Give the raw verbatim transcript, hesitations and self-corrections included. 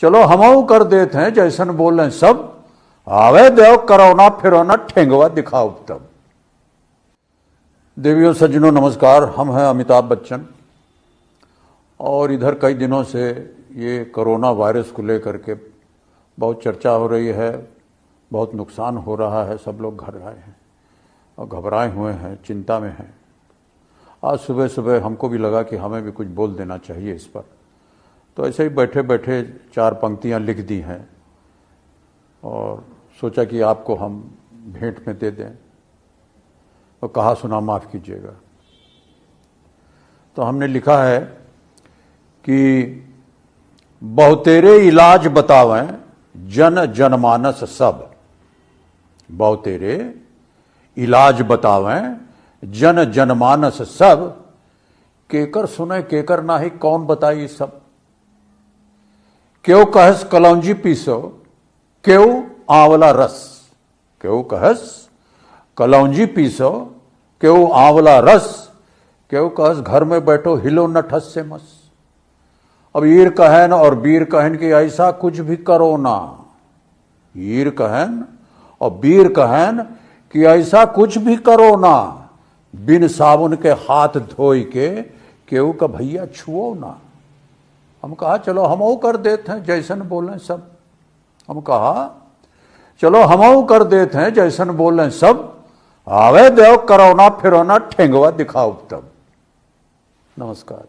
चलो हमऊ कर देत हैं जैसन बोलें सब, आवे देव करौना फिरौना ठेंगवा दिखाउब तब। देवियों सज्जनों नमस्कार, हम हैं अमिताभ बच्चन और इधर कई दिनों से ये कोरोना वायरस को लेकर के बहुत चर्चा हो रही है, बहुत नुकसान हो रहा है, सब लोग घर आए हैं और घबराए हुए हैं, चिंता में हैं। आज सुबह सुबह हमको भी लगा कि हमें भी कुछ बोल देना चाहिए इस पर, तो ऐसे ही बैठे बैठे चार पंक्तियाँ लिख दी हैं और सोचा कि आपको हम भेंट में दे दें। और कहा सुना माफ़ कीजिएगा। तो हमने लिखा है कि बहुतेरे इलाज बतावें जन जनमानस सब, बहुतेरे इलाज बतावें जन जनमानस सब, केकर सुने केकर नाही कौन बताई सब। केहू कहस कलौंजी पीसो, केहू आंवला रस, केहू कहस कलौंजी पीसो, केहू आंवला रस, केहू कहस घर में बैठो हिलो न ठस से मस। अब ईर कहन और बीर कहन कि ऐसा कुछ भी करो ना। ईर कहन और बीर कहन कि ऐसा कुछ भी करो ना, बिन साबुन के हाथ धोई के केहू का भैया छुओ ना। हम कहा चलो हमऊ कर देत हैं जैसन बोलें सब। हम कहा चलो हमऊ कर देत हैं जैसन बोलें सब, आवे देव करौना फिरौना ठेंगवा दिखाउब तब। नमस्कार।